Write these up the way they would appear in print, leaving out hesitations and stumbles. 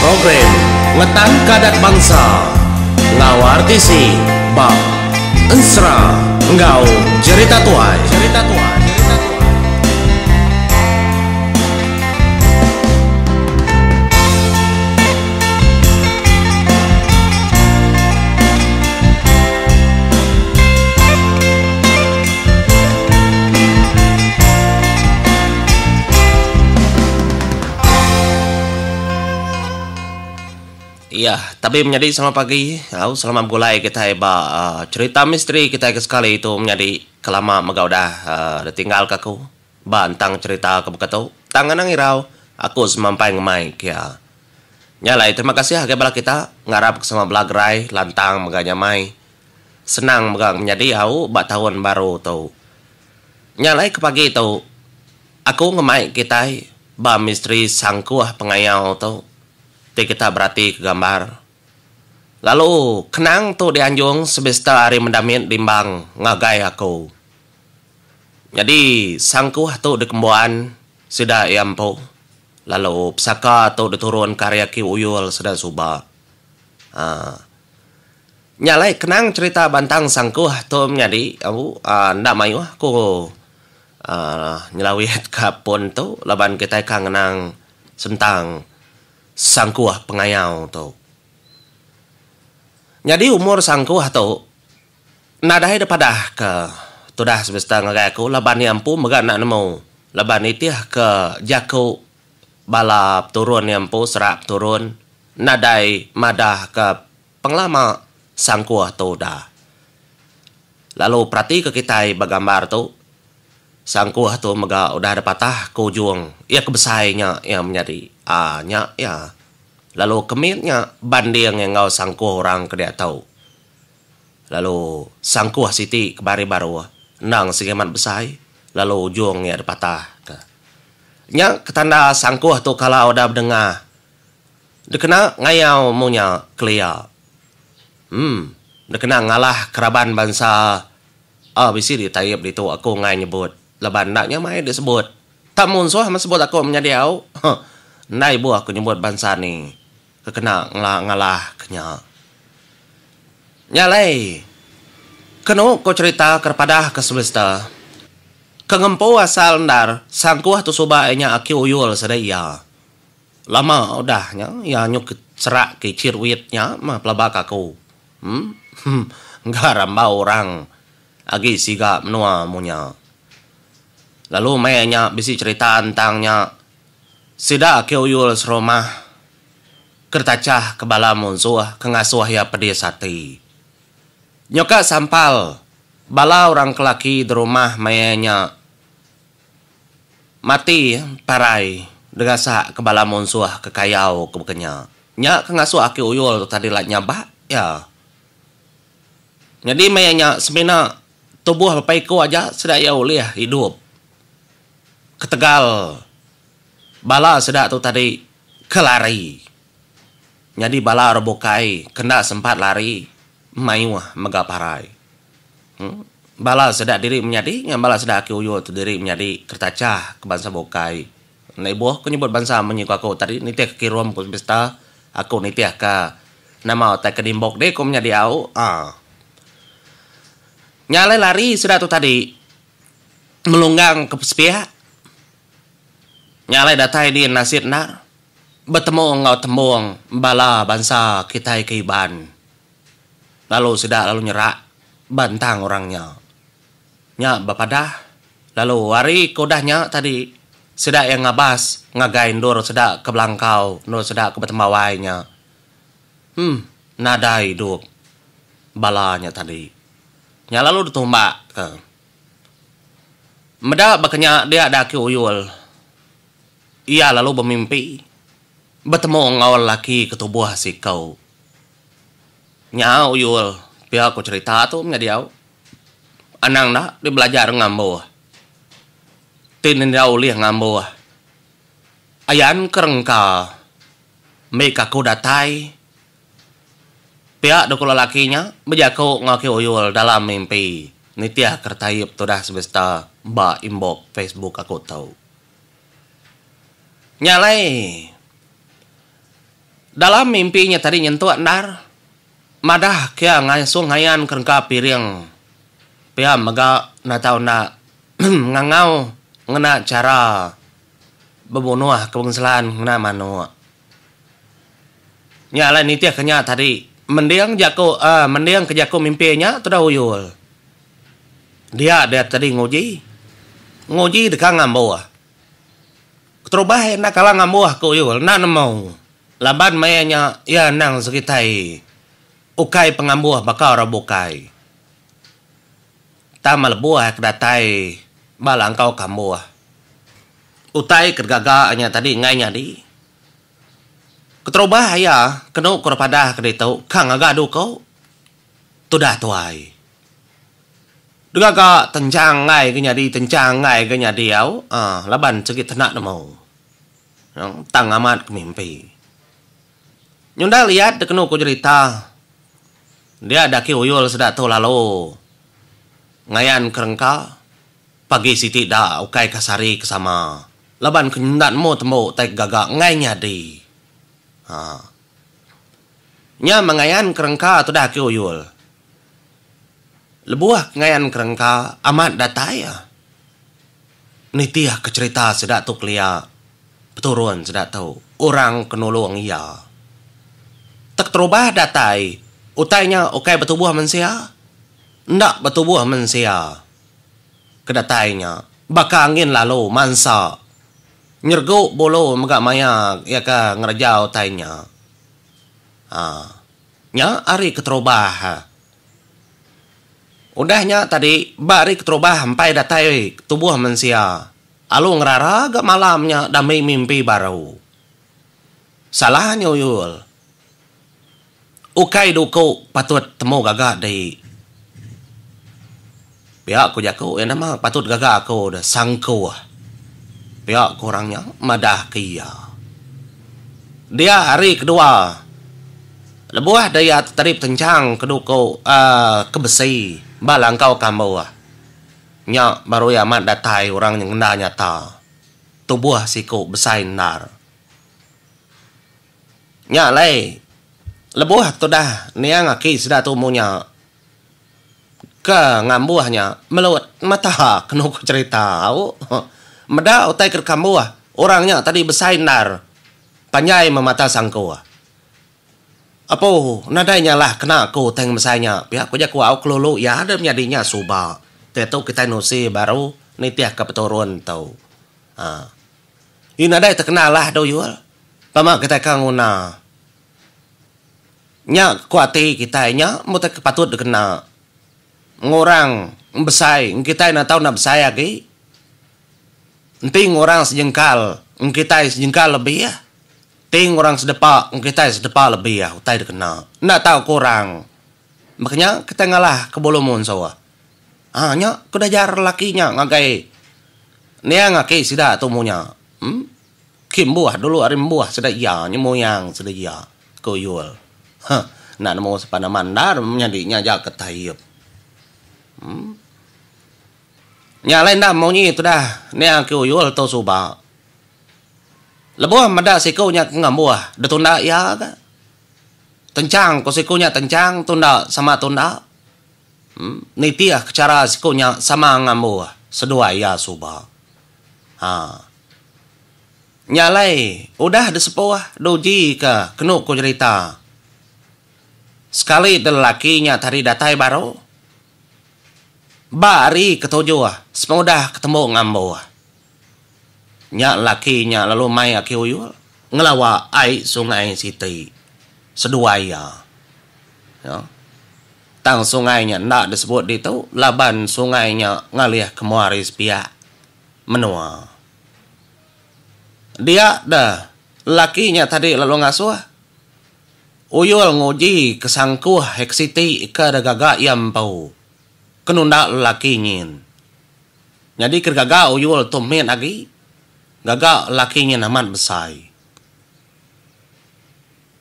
Program Ngetanka Adat Bansa enggau RTC ba Ensera enggau Jerita Tuai. Jerita Tuai. Iya, tabi menyadi selamat pagi. Au selamat begulai kitai ba uhh cherita misteri kitai ke sekali tu menyadi ke lama mega udah uhh ditinggalka aku ba entang cherita ke baka tu. Tang anang irau aku semampai ngemai ke iya. Nya alai terima kasih ngagai bala kita ngarap ke sama bela gerai lantang mega nyamai senang mega menyadi au ba taun baru tu. Nya alai ke pagi tu aku ngemai kitai ba misteri sangkuh pengayau tu ti kita berati ke gambar. Lalu kenang tu dianjung semester ari Mendamit Limbang ngagai aku. Nyadi sangkuh tu dikembuan sida iya empu lalu pesaka tu diturunka ari aki Uyul sida suba. Aa. Nya alai kenang cherita bantang sangkuh tu menyadi au enda mayuh ku aaa nyelawit ka pun tu laban kitai ka ngenang sentang sangkuh pengayau tu. Nyadi umur sangkuh tu nadai da padah ka tudah semesta ngagai aku laban iya empu mega enda nemu laban nitih ka jaku bala peturun iya empu serak peturun nadai madah ka Pengelama sangkuh tu udah. Lalu peratika kitai ba gambar tu, sangkuh tu mega udah dipatah ke ujung iya ke besai nya iya menyadi aa nya iya. Lalu ke mit nya banding iya enggau sangkuh orang ke diatu. Lalu sangkuh siti ke bari baruh endang sigi amat besai lalu ujung iya dipatah ke. Nya ke tanda sangkuh tu kala udah bedengah. Dikena ngayau munya kelia. Em, dikena ngalah ke raban bansa a bisi ditaip ditu aku enggai nyebut laban enda nyamai disebut. Tak munsuh meh sebut aku menyadi au. Huh, enda ibuh aku nyebut bansa ni ke kena ngalah ke nya. Nya alai, kenu ko cherita ke padah ke semester, ke ngempu asal endar sangkuh tu suba iya nya Aki Uyul sida iya. Lama udah nya iya nyuk serak ke ichir wit nya mah pelaba ke aku. Em engga rambau orang agi siga menua munya. Lalu maya nya bisi cherita entang nya sida ke uyul serumah ke ditachah ke bala munsuh ke ngasuh iya pedis ati. Nyuka sampal bala orang ke laki derumah maya nya. Mati parai degasak ke bala munsuh ke kayau ke baka nya. Nya ke ngasuh aki Uyul tu tadi la nyabak iya. Nyadi maya nya semina tubuh bepa iku aja sida iya ulih idup ketegal bala sida tu tadi ke lari. Nyadi bala orang bukai ke enda sempat lari mayuh mega parai. Bala sida diri menyadi ngan bala sida aki uyu tu diri menyadi kertachah ke bansa bukai. Enda ibuh ku nyebut bansa munyi ku aku tadi nitih ke kirum ku semesta aku nitih ka nama utai ke dimbok dih ku menyadi au aaa. Nya alai lari sida tu tadi melunggang ke sepiak. Nya alai datai din nasit enda betemu enggau tembung bala bansa kitai ke Iban. Lalu sida lalu nyerak ba entang orang nya. Nya bepadah, lalu hari ke udah nya tadi, sida iya ngabas ngagai endur sida ke belangkau, endur sida ke betembawai nya. Em, nadai idup bala nya tadi. Nya lalu ditumbak ke. Meda baka nya dia da aki Uyul. Iya lalu bemimpi betemu enggau lelaki ke tubuh siku. Nya Uyul, pia ku cherita tu menyadi au. Anang enda di belajar ngambuh. Ti enda ulih ngambuh. Ayan ke rengka mbi ka aku datai. Pia deka lelaki nya bejaku enggau aki Uyul dalam mimpi nitih ke retaip tudah semesta ba inbox Facebook aku tu. Nya alai. Dalam mimpi nya tadi nyentuk endar madah ke iya ngasuh ngayan kerengka piring pia mega enda tau enda ngangau ngena chara bebunuh ke bengeselan ngena manuk. Nya alai nitih ke nya tadi mending jaku uhh mending ke jaku mimpi nya tudah uyul. Dia dia tadi nguji nguji deka ngambuh. Keterubah iya enda kala ngambuh ku Uyul enda nemu laban maya nya iya endang sekitai ukai pengambuh baka orang bukai. Tang melebuh iya ke datai ba langkau kambuh. Utai ke digaga nya tadi enggai nyadi. Keterubah iya kenu ku padah ke ditu ka ngaga duku tudah tuai. Digaga tenchang enggai ke nyadi tenchang enggai ke nyadi au aaa laban sigi tena nemu. Tang amat ke mimpi. Nyunda liat dek kenu ku jerita dia daki uyul sida tu lalu ngayan ke rengka pagi siti da ukai ka sehari ke sama laban ke nyunda nemu tembu tai ke gaga enggai nyadi. Haa. Nya mengayan ke rengka tudah aki uyul. Lebuh ngayan kerengka amat datai iya. Nitih ke cherita sida tu kelia peturun sida tu orang ke nulung iya. Tek terubah datai utai nya ukai betubuh mensia enda betubuh mensia ke datai nya baka angin lalu mansa nyeregu bulu mega maya iya ke ngereja utai nya. Haa. Nya hari keterubah. Udah nya tadi ba hari keterubah empai datai tubuh mensia alu ngerara ga malam nya dami mimpi baru. Salah nya uyul. Ukai duku patut temu gaga di. Pia ku jaku iya nama patut gaga aku deh sangkuh. Pia ku orang nya madah ke iya. Dia hari kedua lebuh daya tadi betenchang ke duku uhh ke besi ba langkau kambuh nya baru iya amat datai orang nyengenda nyata tubuh siku besai endar. Nya alai lebuh tudah niang aki sida tu munya. Ke ngambuh nya melut mata kenu ku cherita au. Meda utai ke dikambuh orang nya tadi besai endar panjai meh mata sangkuh. Apu nadai nyalah kena aku utai ngemesai nya pia ku jaku au kelulu iya deh menyadi nya suba. Diatu kitai nusi baru nitihka peturun tu. Haa. Yu nadai tekena alah dau yul pama kitai ka nguna. Nya ku ati kitai nya meh utai ke patut dikena ngurang besai kitai enda tau enda besai agi. Enti ngurang sejengkal kitai sejengkal lebih enti ngurang sedepa kitai sedepa lebih utai dikena enda tau kurang. Baka nya kitai ngalah ke bulu munsuh. Haa nya ku diajar laki nya ngagai niang aki sida tu munya. Em. Ki embuh dulu ari embuh sida iya nyemuyang sida iya, ku Yul. Huh, enda nemu sapa nama endar menyadi nya aja ke Taib. Em. Nya alai enda munyi tudah nia ki Uyul tu suba. Lebuh meda siku nya ke ngambuh ditunda iya ga. Tenchang ku siku nya tenchang tunda sama tunda. Em, nitih ke chara siku nya sama ngambuh seduai iya suba. Ha. Nya alai udah disepuh diuji ke kenu ku jerita. Sekali da lelaki nya tadi datai baru ba hari ketujuh sepengudah ketemu ngambuh. Nya lelaki nya lalu mai aki Uyul ngelawa ai sungai siti seduai iya. Ya. Tang sungai nya enda disebut ditu laban sungai nya ngalih ke mua ari sepiak menua. Dia deh lelaki nya tadi lalu ngasuh Uyul nguji ke sangkuh hek siti ke digaga iya empu ke nunda lelaki nyin. Nyadi ke digaga Uyul tu mit agi, gaga lelaki nyin amat besai.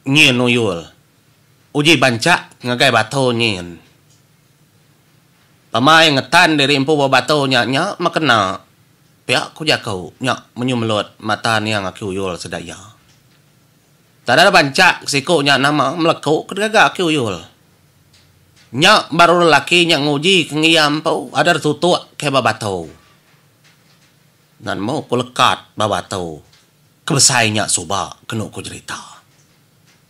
Nyin Uyul uji banchak ngagai batu nyin. Pemai ngetan diri empu ba batu nya nya meh kena. Pia ku jaku nya menyu melut mata niang aki Uyul sida iya. Tada banchak siku nya nama meleku ke digaga aki Uyul. Nya baru lelaki nya nguji ke ngiam empu ada ditutuk ke ba batu. Enda nemu ku lekat ba batu ke besai nya suba kenu ku jerita.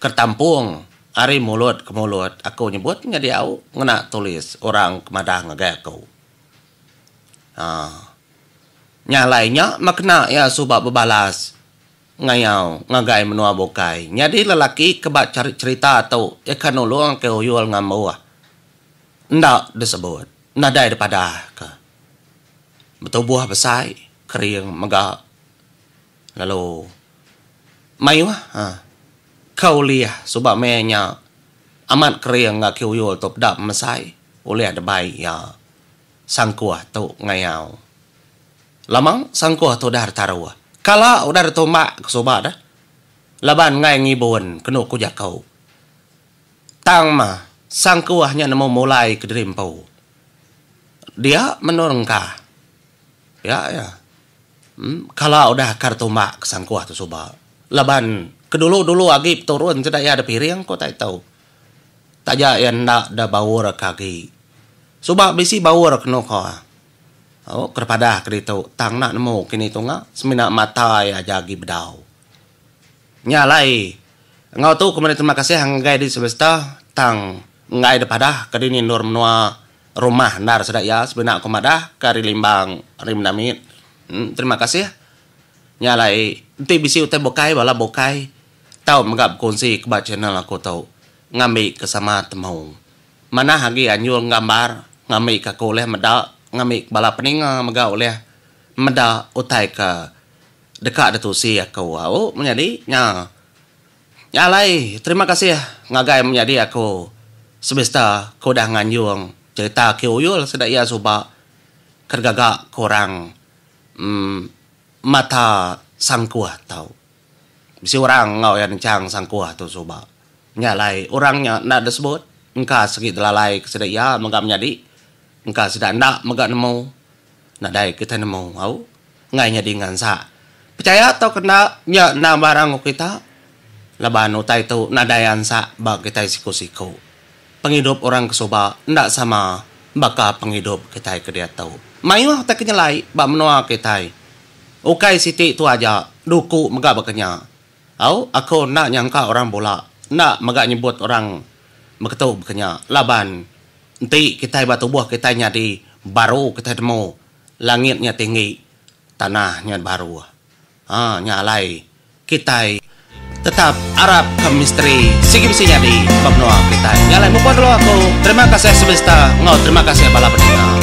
Ke tampung ari mulut ke mulut aku nyebut nyadi au ngena tulis orang ke madah ngagai aku. Haa. Nya alai nya meh kena iya suba bebalas. Ngayau ngagai menua bukai. Nyadi lelaki ke ba cherita tu iya ka nulung ke Uyul ngambuh enda disebut nadai dipadah ka. Betubuh besai kering mega lalu mayuh ka ulih suba meh nya amat kering ga ke Uyul tu peda pemesai ulih dibai iya sangkuh tu ngayau. Lama sangkuh tu udah ditaruh. Kala udah ditumbak ke suba deh. Laban enggai ngibun kenu ku jaku. Tang mah sangkuh nya nemu mulai kediri empu. Dia menur engkah. Pia iya. Em kala udah ka ditumbak ke sangkuh tu suba. Laban ke dulu-dulu agi peturun sida iya dipiring ku tai tu. Taja iya enda da baur ke agi. Suba bisi baur kenu ko. Au ke padah ke ditu tang enda nemu kini tunga semina mata iya aja agi bedau. Nya alai enggau tu ku meri terima kasih ngagai di Sylvester tang enggai da padah ke dini endur menua rumah endar sida iya semina ku madah ke ari Limbang ari Mendamit. Terima kasih. Nya alai enti bisi utai bukai bala bukai tau mega bekunsi ke ba channel aku tu ngambi ke sama temu. Manah agi anjung gambar ngambi ka aku ulih meda ngambi bala peninga mega ulih meda utai ke deka ditusi aku au menyadi nya. Nya alai terima kasih ngagai menyadi aku semester ke udah nganjung cherita ke Uyul sida iya suba ke digaga ke orang uhh mata sangkuh tau. Bisi orang enggau iya nenchang sangkuh tu suba. Nya alai orang nya enda disebut engka segi telalai ke sida iya mega menyadi engka sida enda mega nemu nadai kitai nemu au enggai nyadi ngansak. Pechaya tauka enda nya endang barang ku kita laban utai tu nadai ansak ba kitai siku-siku. Pengidup orang ke suba enda sama baka pengidup kitai ke diatu. Mayuh utai ke nyelai ba menua kitai. Ukai siti tu aja, duku mega baka nya. Au, aku enda nyangka orang bula, enda mega nyebut orang beketu baka nya laban enti kitai ba tubuh kitai nyadi baru kitai temu langit nya tinggi, tanah nya baruh. Haa nya alai kitai tetap arap ke misteri sigi bisi nyadi ba menua kitai. Nya alai mupuk dulu aku. Terima kasih Sylvester enggau terima kasih bala peninga.